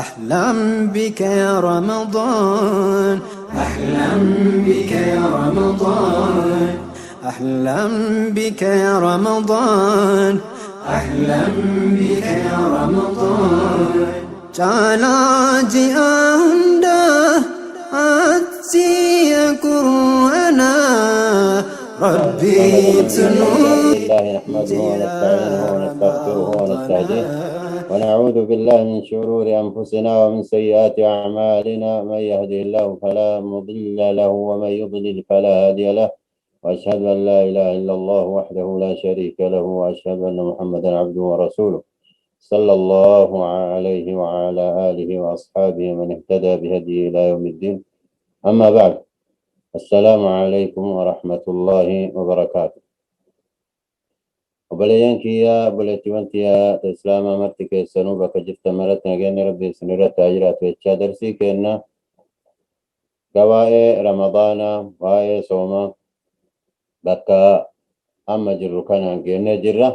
أحلم بك يا رمضان، أحلم بك يا رمضان، أحلم بك يا رمضان، أحلم بك يا رمضان. Caalaa ji'a hundaa ati qur'aana Rabbiitu لله نحمده ونستعينه ونستغفره ونستهديه، ونعوذ بالله من شرور أنفسنا ومن سيئات أعمالنا. من يهده الله فلا مضل له ومن يضلل فلا هادي له، وأشهد أن لا إله إلا الله وحده لا شريك له، وأشهد أن محمدا عبده ورسوله صلى الله عليه وعلى آله وأصحابه من اهتدى بهديه إلى يوم الدين. أما بعد، السلام عليكم ورحمة الله وبركاته. Obboleeyyan kiyya, obboleettiiwwan tiyya islaamaa marti keessanuu bakka jirtan maratti nageenyi Rabbi isin irratti haa jiraatu jechaa, darsii kenna waa'ee Ramadaanaa, waa'ee soomaa bakka amma jirru kana geennee jirra.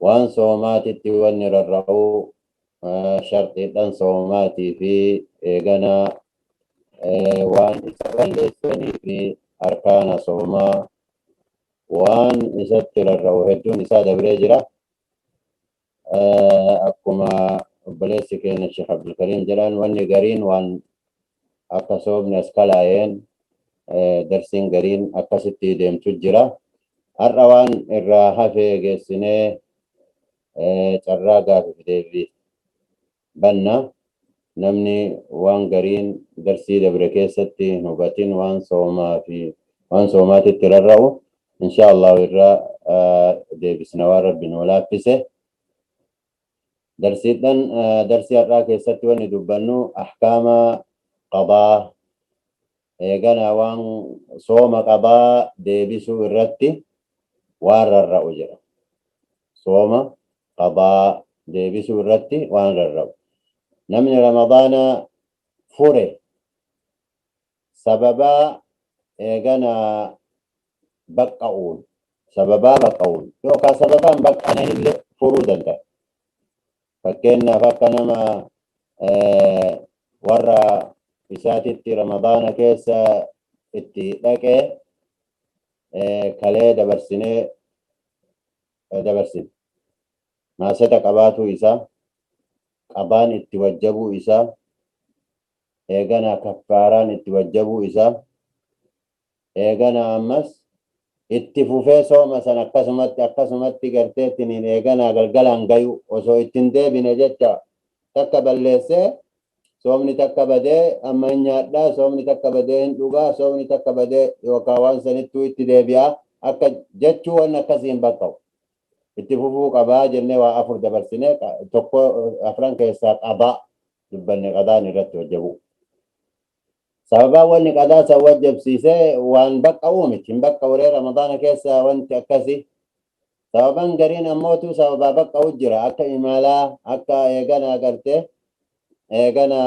Waan soomaatitti wanni rarra'uu, sharxiidhaan soomaatii fi eeganaa waan isa balleessanii fi arkaana soomaa waan isatti rarra'u hedduun isaa dabree jira. Akkuma obboleessi keenya Sheekh Abdulkariim jedhan, wanni gariin waan akka soomni as kalaayeen darsiin gariin akkasitti deemtu jira. Har'a waan irraa hafee geessinee carraa gaafiif deebii banna. Namni waan gariin darsii dabre keessatti hin hubatin, waan soomaa fi waan soomaatitti rarra'u, insha Allah irraa deebisna waan Rabbi nu laaffise. Darsiidhaan darsii har'aa keessatti wanni dubbannu ahkaama qadaa, eegana waan sooma qadaa deebisuu irratti waan rarra'u jedha. Sooma qadaa deebisuu irratti waan rarra'u. Namni Ramadaana fure sababaa eegana baqqa'uun, sababaa baqqa'uun yookaan sababaan baqqaneen illee furuu danda'a. Fakkeenyaaf, akka nama warra isaatitti Ramadaana keessa itti dhaqee kalee dabarsinee dabarsine. Maaseta qabaatuu isaa, qabaan itti wajjabuu isaa, eegana kaffaaraan itti wajjabuu isaa, eegana ammas itti fufee sooma san akkasumatti akkasumatti garteettiniin eeganaa galgalaan gayu osoo ittiin deebine jecha, takka balleessee soomni takka badee amma hin nyaadhaa, soomni takka badee hin dhugaa, soomni takka badee yookaan waan sanittuu itti deebi'aa akka jechuu, waan akkasii hin baqqa'u. Itti fufuu qabaa jennee waa afur dabarsinee, tokko afran keessaa qabaa dubbanne, qadaan irratti hojjebu. Sababaan wanni qadaa san wajjabsiisee waan baqqa'uu miti. Hin baqqa'uree Ramadaana keessa wanti akkasii. Sababan gariin ammootu sababaa baqqa'u jira. Akka imalaa, akka eegana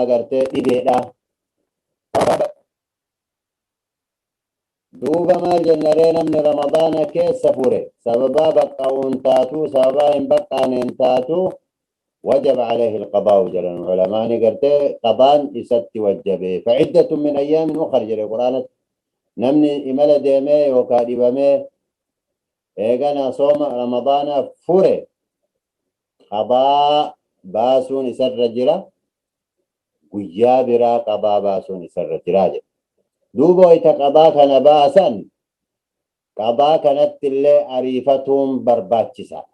agartee dhibeedha. Duuba maal jennaree? Namni Ramadaana keessa fure sababaa baqqa'uun taatu, sababaa hin baqqaaneen taatu, وجب عليه القضاء jedhan علماء gartee qadaan isatti wajjabe. فعدة من أيام أخر jedhe Qur'aana. Namni imala deemee yookaan dhibamee eegana sooma Ramadaana fure, qadaa baasuun isarra jira, guyyaa biraa qadaa baasuun isarra jira jedha. Duuba wayita qadaa kana baasan, qadaa kanatti illee ariifatuun barbaachisa.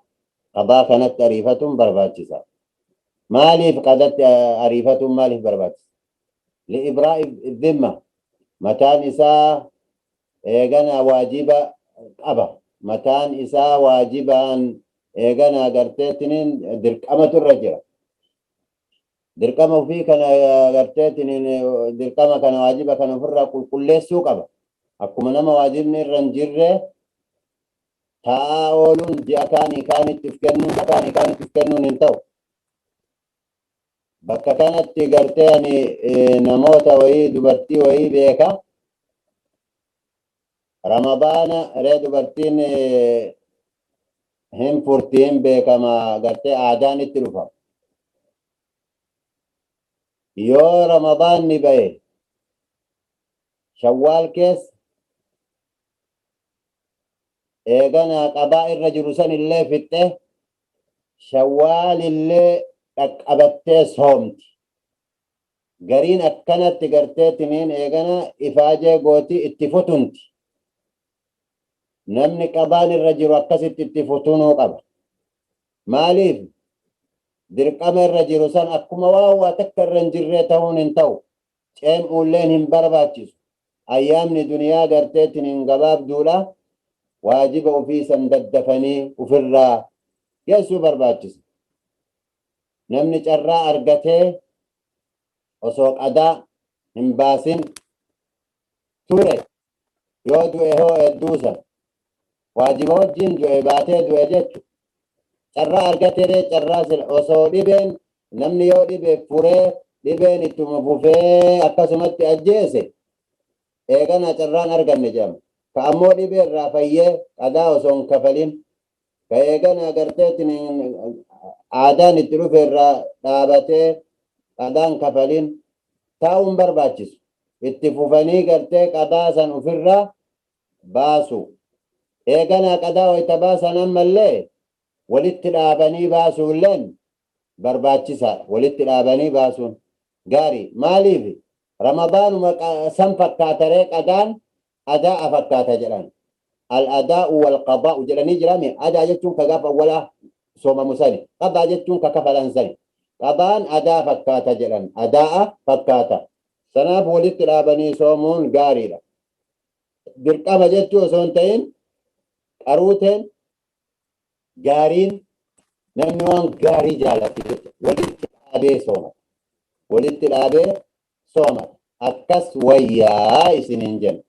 Qadaa kanatti ariifatuun barbaachisa. Maaliif qadatti ariifatuun maaliif barbaachisa? لإبراء الذمة. Mataan isaa eegana waajiba qaba. Mataan isaa waajibaan eegana garteettiniin dirqamatu irra jira. Dirqama ofii kana garteettiniin dirqama kana, waajiba kana ofirraa qulqulleessuu qaba. Akkuma nama waajibni irra hin jirre taa'aa ooluun, ji'a kaanii kaanitti of kennuun, kaanii kaanitti of kennuun hin ta'u. Bakka kanatti gartee ani namoota wayii, dubartii wayii beeka. Ramadaana ree dubartiin hin furti, hin beekama, gartee aadaan itti dhufa. Yoo Ramadaanni bahe Shawwaal keessa eeganaa qadaa irra jiru san illee fixxe, Shawwaal illee dhaqqabattee soomti. Gariin akkanatti gartee tiniin eegana ifaajee gooti, itti futunti. Namni qadaan irra jiru akkasitti itti futunuu qaba. Maaliif? Dirqama irra jiru san akkuma waan waa takka irra hin jirree ta'uun hin ta'u. Ceem'uulleen hin barbaachisu. Ayyaamni duniyaa garteetiin hin gabaabduudha. Waajiba ofii san daddafanii ofirraa geessuu barbaachisa. Namni carraa argatee osoo qadaa hin baasin ture yoo du'e hoo, hedduusa waajiba wajjin du'e baatee du'e jechu. Carraa argatee, carraa sila osoo dhibeen, namni yoo dhibe furee, dhibeen ittuma fufee akkasumatti ajjeese, eegana carraan arganne jedhama. Ka ammoo dhibee irraa fayyee qadaa osoo hin kafalin, ka eegana agarteetiin aadaan itti dhufe irraa dhaabatee qadaan kafalin taa'uun barbaachisu. Itti fufanii gartee qadaa san ofirraa baasu. Eeganaa qadaa wayita baasan ammallee walitti dhaabanii baasuulleen barbaachisaadha. Walitti dhaabanii baasuun gaarii. Maaliif? Ramadaanuma san fakkaataree, qadaan adaa'a fakkaata jedhan. Al-adaa'u wal qadaa'u jedhanii jirami. Adaa jechuun ka gaafa awwalaa soomamu sani. Qadaa jechuun ka kafalan sani. Qadaan adaa fakkaata jedhan. Adaa'a fakkaata. Sanaaf walitti dhaabanii soomuun gaariidha. Dirqama jechuu osoo hin ta'in, qaruuteen gaariin, namni waan gaarii jaalatu jecha walitti dhaabee sooma. Walitti dhaabee sooma. Akkas wayyaa isiniin jenna.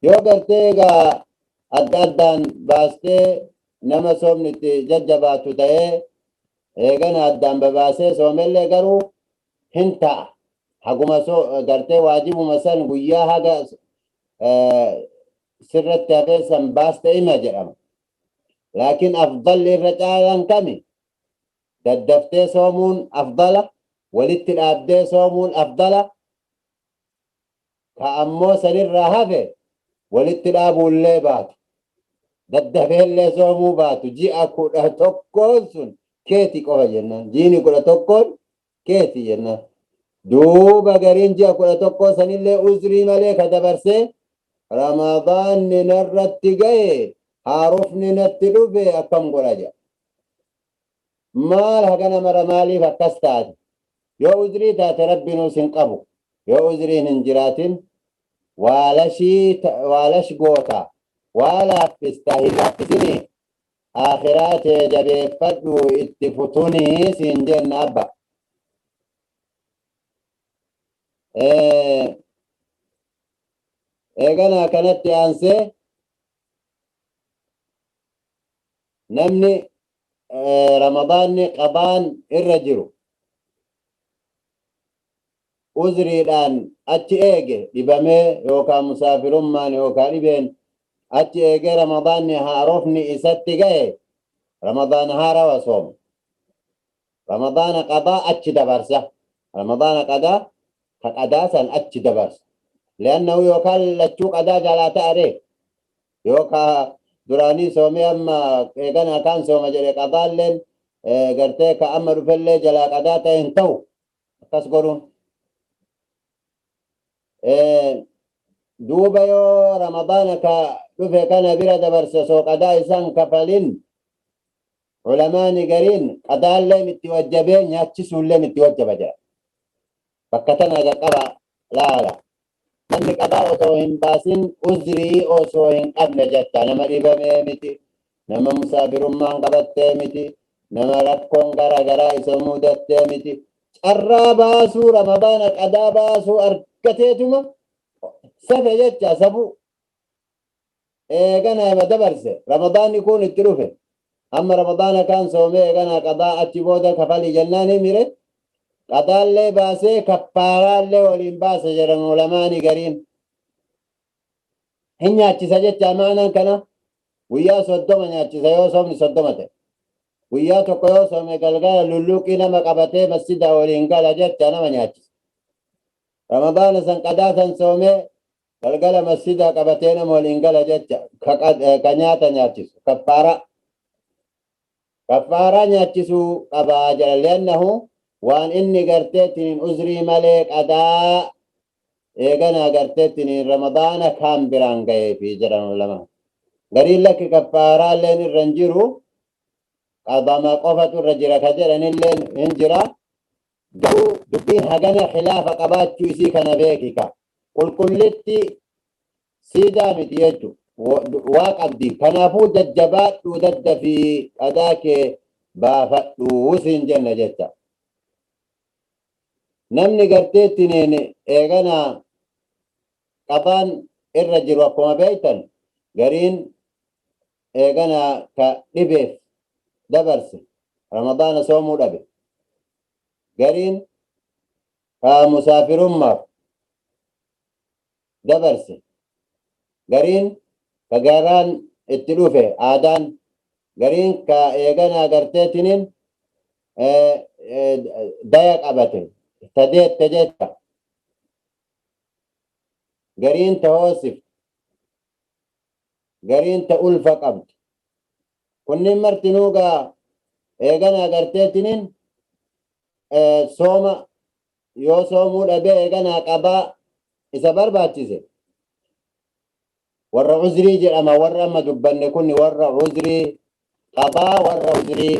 Yoo gartee egaa adda addaan baastee nama soomni itti jajjabaatu ta'ee, eegana addaan babaasee soomellee garuu hin ta'a. Haguma gartee waajibuma san guyyaa haga sirratti hafee san baaste ima jedhama. Laakiin afdalli, irra caalaan kami? Daddaftee soomuun afdala, walitti dhaabdee soomuun afdala. Ka ammoo sanirraa hafe walitti dhaabuullee baatu, daddafeellee soomuu baatu, ji'a 11n sun keeti qofa jennaan. Jiini 11n keeti jennaan. Duuba gariin ji'a 11 sanillee uzrii malee ka dabarsee, Ramadaanni narratti gahe, haarofni natti dhufe, akkam godha jedha. Maal hagana mara, maaliif akkas taate? Yoo uzrii taate Rabbinuus hin qabu. Yoo uzriin hin jiraatin waalash goota, waa laaffista, hin laaffisini, akhiraa tee jabeeffadhu, itti futunii siin jenna abba. Eeganaa kanatti aansee namni Ramadaanni qadaan irra jiru uzriidhaan achi eege, dhibamee yookaan musaafirummaan yookaan dhibeen achi eegee, Ramadaanni haarofni isatti gahe, Ramadaan haarawa sooma. Ramadaana qadaa achi dabarsa. Ramadaana qadaa ka qadaa san achi dabarsa. Li'annahu yookaan lachuu qadaa jalaa ta'a ree. Yookaan duraanii soomee amma eeganaa kaan sooma jedhe, qadaalleen gartee ka amma dhufellee jalaa qadaa ta'e hin ta'u akkas godhuun. Duuba yoo Ramadaana ka dhufe kana bira dabarse osoo qadaa isaan kafalin, ulamaani gariin qadaalleen itti wajjabee nyaachisuulleen itti wajjaba jedha. Bakka tana qaqqaba laala. Namni qadaa osoo hin baasin, uzrii osoo hin qabne jecha, nama dhibamee miti, nama musaafirummaan qabattee miti, nama rakkoon gara garaa isa mudattee miti. Carraa baasuu, Ramadaana qadaa baasuu argateetuma safe jecha, safuu. Eegana ima dabarse, Ramadaanni kun itti dhufe. Amma Ramadaana kaan soomee eegana qadaa achi booda kafali jennaan himire. Qadaallee baasee kaffaaraallee waliin baasa jedhan ulamaani gariin. Hin nyaachisa jecha. Maanaan kana guyyaa 30 nyaachisa yoo soomni 30 ta'e. Guyyaa tokko yoo soome galgala lulluuqii nama qabatee masjida waliin gala jecha, nama nyaachisa. Ramadaana san qadaa san soomee galgala masjida qabatee nama waliin gala jecha ka nyaata nyaachisu kaffaaraa kaffaaraa nyaachisuu qabaa jedha. Li'annahu waan inni garteetiin uzrii malee qadaa eeganaa garteetiin Ramadaana kaan biraan gaheefi jedhan ulamaa. Gariin lakki kaffaaraalleen irra hin jiru, qadama qofatu irra jira ka jedhanilleen hin jira. Garuu dubbiin hagana khilaafa qabaachuu isii kana beekika. Qulqullitti siidaa miti jechu waa qabdi. Kanaafuu jajjabaadhuu daddafii qadaa kee baafadhuu siin jenna jecha. Namni garteettiniin eegana qadaan irra jiru akkuma beektan gariin eegana ka dhibeef dabarse Ramadaana soomuu dhabe. Gariin ka musaafirummaaf dabarse. Gariin ka garaan itti dhufe aadaan. Gariin ka eeganaa garteetiniin daya qabate ta deette jecha. Gariin ta hoosifte. Gariin ta ulfa qabdu. Kunniin martinuu gaa eeganaa garteetiniin sooma yoo soomuu dhabee eeganaa qabaa isa barbaachise. Warra uzrii jedhama. Warra amma dubbanne kun warra uzrii qabaa, warra uzrii.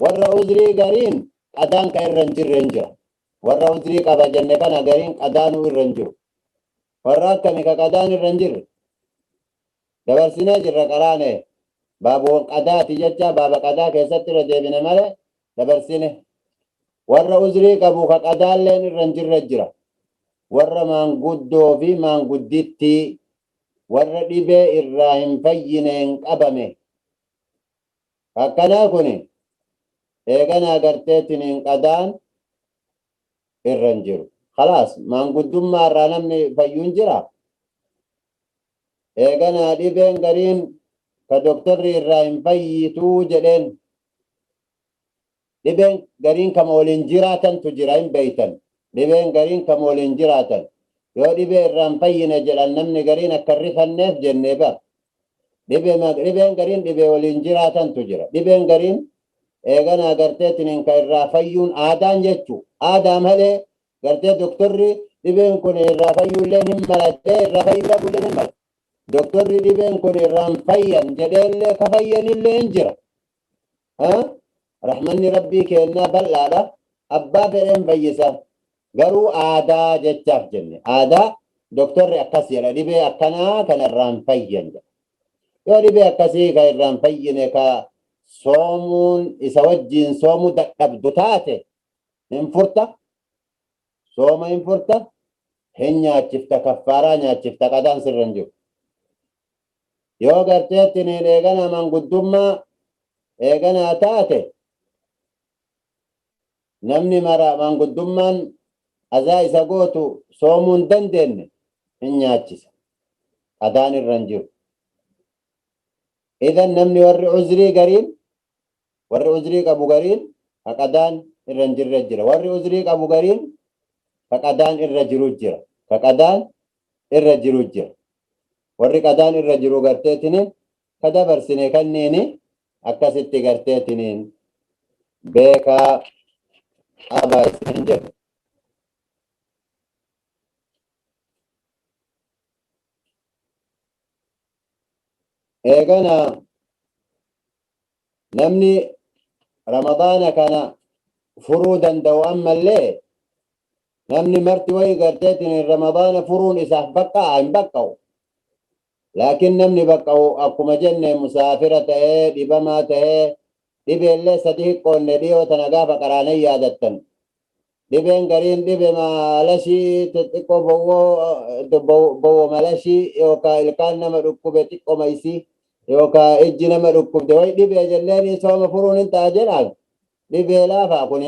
Warra uzrii gariin qadaan ka irra hin jirre hin jira. Warra uzrii qaba jenne kana gariin qadaanuu irra hin jiru. Warra akkami ka qadaan irra hin jirre? Dabarsinee jirra qaraane baabuwan qadaati jecha baaba qadaa keessatti irra deebine malee dabarsine. Warra uzrii qabu ka qadaalleen irra hin jirre jira. Warra maanguddoo fi maanguddittii, warra dhibee irraa hin fayyineen qabame. Akkanaa kuni eeganaa garteetiniin qadaan irra hin jiru. Khalaas, maanguddummaa irraa namni fayyu hin jira. Eeganaa dhibeen gariin ka doktorri irraa hin fayyituu jedheen. Dhibeen gariin kama waliin jiraatantu jira hin beeytan. Dhibeen gariin kama waliin jiraatan. Yoo dhibee irraa hin fayyine jedhan namni gariin akka hin rifanneef jennee bar. Dhibeen gariin dhibee waliin jiraatantu jira. Dhibeen gariin eeganaa garteetiniin ka irraa fayyuun aadaan jechu. Aadaa malee gartee doktorri dhibeen kun irraa fayyuullee hin mala jedhee irraa fayyuu dhabuullee hin mala. Doktorri dhibeen kun irraa hin fayyan jedheellee ka fayyanillee hin jira. Rahmanni Rabbii keennaa bal'aadha. Abbaa fedheen fayyisa. Garuu aadaa jechaaf jenne. Aadaa doktorri akkas jedha, dhibee akkanaa kana irraa hin fayyan jedha. Yoo dhibee akkasii ka irraa hin fayyine ka soomuun isa wajjiin soomuu dadhabdu taate hin furta. Sooma hin furta. Hin nyaachifta, kaffaaraa nyaachifta, qadaan sirra hin jiru. Yoo garteetti niin eeganaa manguddummaa eeganaa taate namni mara manguddummaan azaa isa gootu soomuu hin dandeenne hin nyaachisa. Qadaan irra hin jiru. Idan namni warri uzrii gariin, warri uzrii qabu gariin ka qadaan irra hin jirre jira. Warri uzrii qabu gariin ka qadaan irra jiru jira. Ka qadaan irra jiru jira. Warri qadaan irra jiru garteetiniin ka dabarsine kanniini akkasitti garteetiniin beekaa qabaa isin jedhu. Eegana namni Ramadaana kana furuu danda'u ammallee namni marti wayi garteetiin Ramadaana furuun isaaf baqqa'a hin baqqa'u. Laakiin namni baqqa'u akkuma jenne musaafira ta'ee dhibamaa ta'ee dhibeellee sadi hiqqoonne dhiyoo tana gaafa qaraanee yaadattan. Dhibeen gariin dhibe malashii xixiqqoo bowwoo malashii yookaan ilkaan nama dhukkube xiqqoma isii yookaan ijji nama dhukkubde wayi dhibee jenneen sooma furuun hin ta'a jedhaan. Dhibee laafaa kun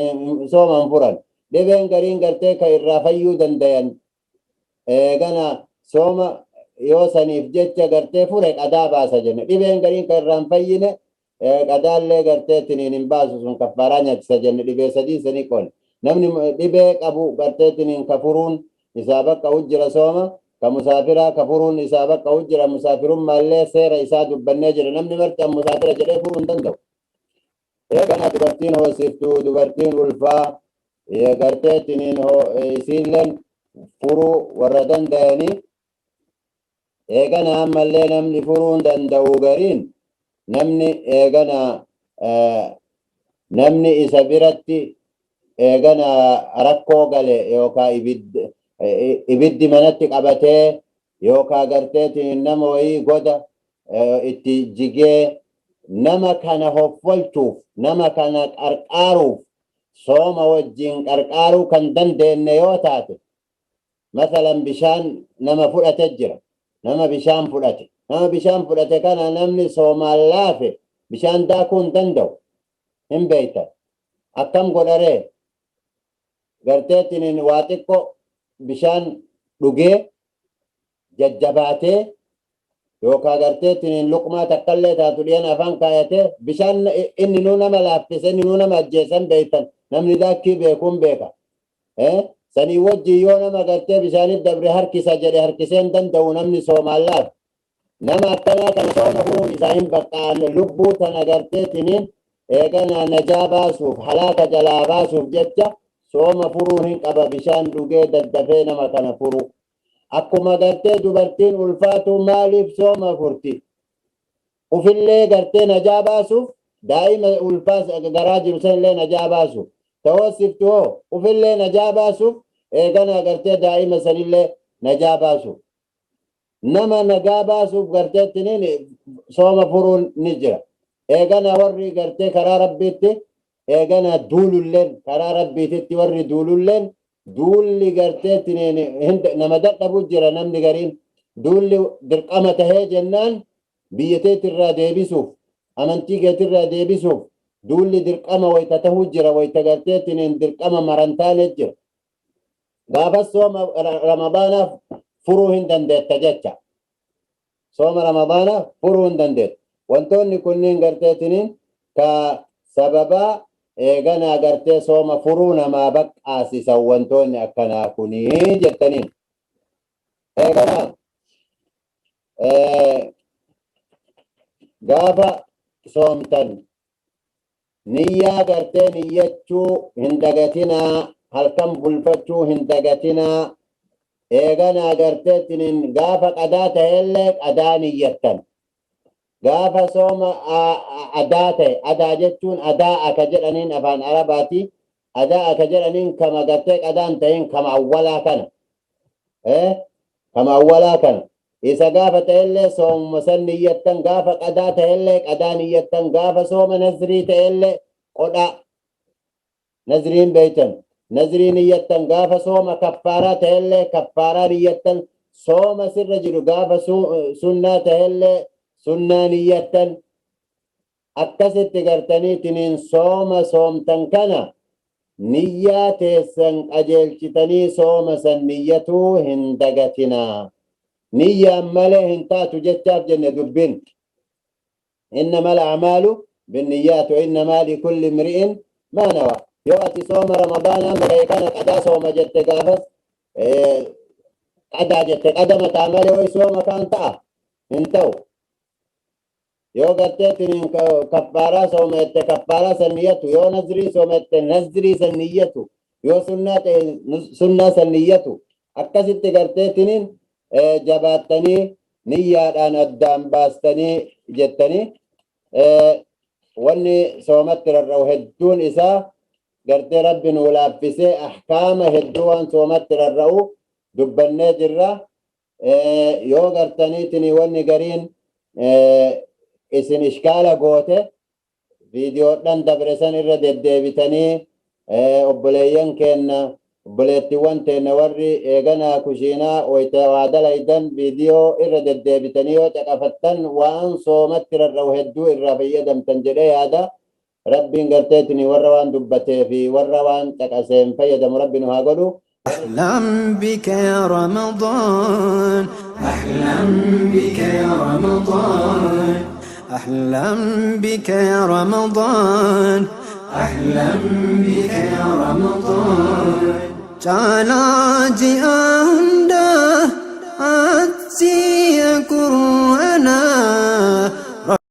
sooma hin furan. Dhibeen gariin gartee ka irraa fayyuu dandayan eegana sooma yoo saniif jecha gartee fure qadaa baasa jenne. Dhibeen gariin ka irraa hin fayyine qadaallee gartee tiniin hin baasu, sun kaffaaraa nyaachisa jenne. Dhibee sadii sanii qoonne. Namni dhibee qabu garteetiniin kafuruun isaa bakka jira sooma. Ka musaafiraa kafuruun isaa bakka jira. Musaafirummaallee seera isaa dubbannee jira. Namni marti musaafira jedhee furuu hin danda'u. Eegana dubartiin hoosiftuu, dubartiin ulfaa garteetiniin isiilleen furuu warra danda'anii. Eegana ammallee namni furuu hin danda'u gariin namni eegana namni isa biratti eegana rakkoo gale yookaan ibiddi manatti qabatee yookaan garteetiin nama wayii goda itti jigee nama kana hoffolchuuf, nama kana qarqaaruuf, sooma wajjin qarqaaruu kan dandeenye yoo taate, masalan bishaan nama fudhate jira, nama bishaan fudhate, nama bishaan fudhate kana namni soomaan laafe bishaan daakuu hin danda'u, hin beeytan. Akkam godharee? Garteetiin waa xiqqoo bishaan dhugee jajjabaatee yookaan garteetiin luqmaa takkallee taatu dhiyan afaan kaayatee bishaan inni nuu nama laaffise, inni nuu nama ajjeesan beeytan, namni daakkii beekuun beeka. Sanii wajjin yoo nama gartee bishaanit dabre harkisa jedhe harkisee hin danda'u namni soomaan laafe. Nama akkanaa kana sooma furuun isaa hin baqqaan, lubbuu tana garteetiniin eegana najaa baasuuf, halaaka jalaa baasuuf jecha sooma furuun hin qaba, bishaan dhugee daddafee nama kana furu. Akkuma gartee dubartiin ulfaatu maaliif sooma furti? Ufillee gartee najaa baasuuf, daa'ima ulfaas garaa jiru sanillee najaa baasuuf. Tahoosiftu hoo ufillee najaa baasuuf, eegana gartee daa'ima sanillee najaa baasuuf. Nama nagaa baasuuf garteettiniin sooma furuun ni jira. Eegana warri gartee karaa rabbiitti eegana duululleen, karaa rabbiititti warri duululleen, duulli garteettiniin nama dadhabu jira. Namni gariin duulli dirqama tahee jennaan biyya teetirraa deebisuuf, amantii keetirraa deebisuuf duulli dirqama wayta tahuu jira, wayta garteettiniin dirqama marantaane jira. Gaafas sooma ramadaanaaf furuu hin dandeetta jecha. Sooma ramadaanaaf furuu hin dandeetta. Wantoonni kunniin garteetiniin ka sababaa eeganaa gartee sooma furuu namaa baqqaasisan wantoonni akkanaa kunii jettaniin. Eeganaa gaafa soomtan niyyaa gartee niyyachuu hin dagatinaa, halkan bulfachuu hin dagatinaa. Eeganaa garteettiniin gaafa qadaa ta'ellee qadaa niyyattan. Gaafa sooma adaa ta'e, adaa jechuun adaa aka jedhaniin afaan Arabaati, adaa aka jedhaniin kama gartee qadaan ta'in, kama awwalaa kana, kama awwalaa kana isa gaafa ta'ellee soomuma san niyyattan, gaafa qadaa ta'ellee qadaa niyyattan, gaafa sooma nazrii ta'ellee qodhaa nazriin beeytan nazrii niyyattan, gaafa sooma kaffaaraa ta'ellee kaffaaraa niyyattan, sooma sirra jiru gaafa sunnaa ta'ellee sunnaa niyyattan. Akkasitti gartaniitiniin sooma soomtan kana niyyaa teessan qajeelchitanii sooma san niyyatuu hin dagatinaa. Niyyaan malee hin taatu jechaaf jenne dubbiin. Innamal a'maalu binniyyaat wa innamaa likulli imri'in maa nawa. Yoo ati sooma ramadaanaa maree kana qadaa sooma jette, gaafas qadaa jette qadama ta'a malee way sooma kaan ta'a hin ta'u. Yoo garteetiin kaffaaraa sooma jette kaffaaraa san niyyatu, yoo nazrii sooma jette nazrii san niyyatu, yoo sunnaa ta'e sunnaa san niyyatu. Akkasitti garteetiniin jabaattanii niyyaadhaan addaan baastanii jettanii. Wanni soomatti rarra'u hedduun isaa gartee rabbi nuu laaffisee ahkaama hedduu waan soomatti rarra'u dubbannee jirra. Yoo gartaniitiin wanni gariin isin ishkaala goote, viidiyoodhaan dabre san irra deddeebitanii obboleeyyan keenna, obboleettiiwwan teenna warri eeganaa kushiinaa wayta waa dalaydan viidiyoo irra deddeebitanii yoo caqafattan waan soomatti rarra'u hedduu irraa fayyadamtan jedhee yaada. Rabbiin garteetiin warra waan dubbatee fi warra waan caqaseen fayyadamu rabbi nu haa godhu. أحلم بك يا رمضان، أحلم بك يا رمضان، أحلم بك يا رمضان. أهلا بك يا رمضان. Caalaa ji'a hundaa.